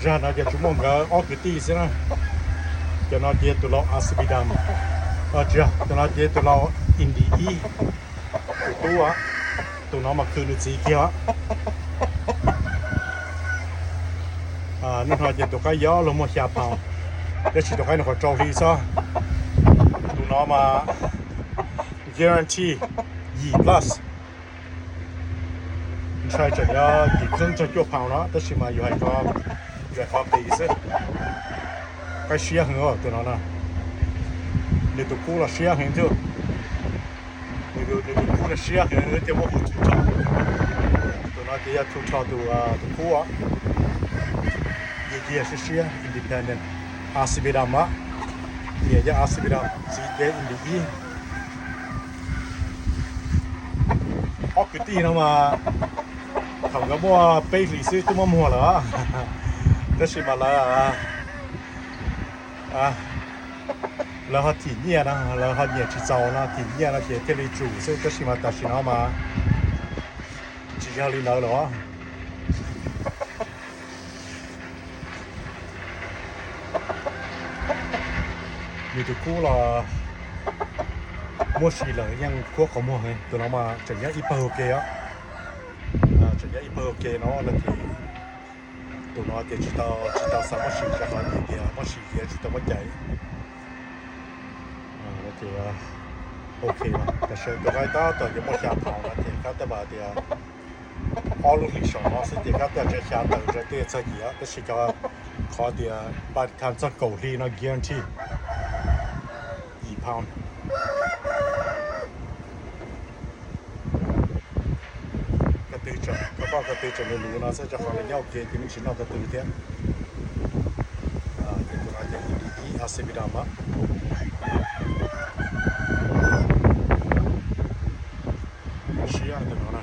Zag no ces tsuas muaj nkawd ob kwv tij xwb na. Cov no ces tus laus Azerbaijan, tsis yog, tus no ces tus laus India ib, tus tub, tus no mas khwv nws txiv kiag. Hnub no ces tus qab yob luag muaj xya pound, tab sis tus qab no qhov rau hli xwb. Tus no mas guarantee yim plus. Ntshai tseem yuav yim kheeb txog cuaj pound no, tab sis mas yus hais qhov, yus hais qhov pes xwb. Qaib siab heev tus no na. Nws tus kub los siab heev thiab. Nws tus kub no siab heev thiab, muab hu two tone. Tus no ces yog two tone tus, tus kub. Yus yog siab siab independent. Azerbaijan, niam yog Azerbaijan, txiv ces India ib. Ob kwv tij no mas thaum nkawd muaj peb hlis xwb twb muab muag lawm, tab sis mas lawv, lawv ho thim nyiaj no, lawv ho nyiam tsis txaus no, thim nyiaj no ces thiaj li tsum xwb, tab sis mas tam sim no mas tsis yog li ntawd lawm. Nws tus kub los muab si lawm yeej khuab qhov muag. Tus no mas tseem nyob ib pawg ua ke os. Tseem nyob ib pawg ua ke no no ces tus no ces tsis tau, tsis tau xav muab si rau qhov tias muab si ces tsis tau muab caiv. Ces ok, tam sim tus qaib tab tom ces muaj xya pound no ces kab taj mas tias ob lub hlis saum no xwb ces kab taj tseem xya tawm rau tej txog yim, tab sis cov, qhov tias npaj tham txog kaum hli no guarantee yim pound. Ko tw tseem, ko toj ko tw tseem luv luv no xwb, rau qhov lawv nyob ua ke ces me ntsis noj ko tw thiab. Ces tus no ces ib Azerbaijan mas siab tus no na.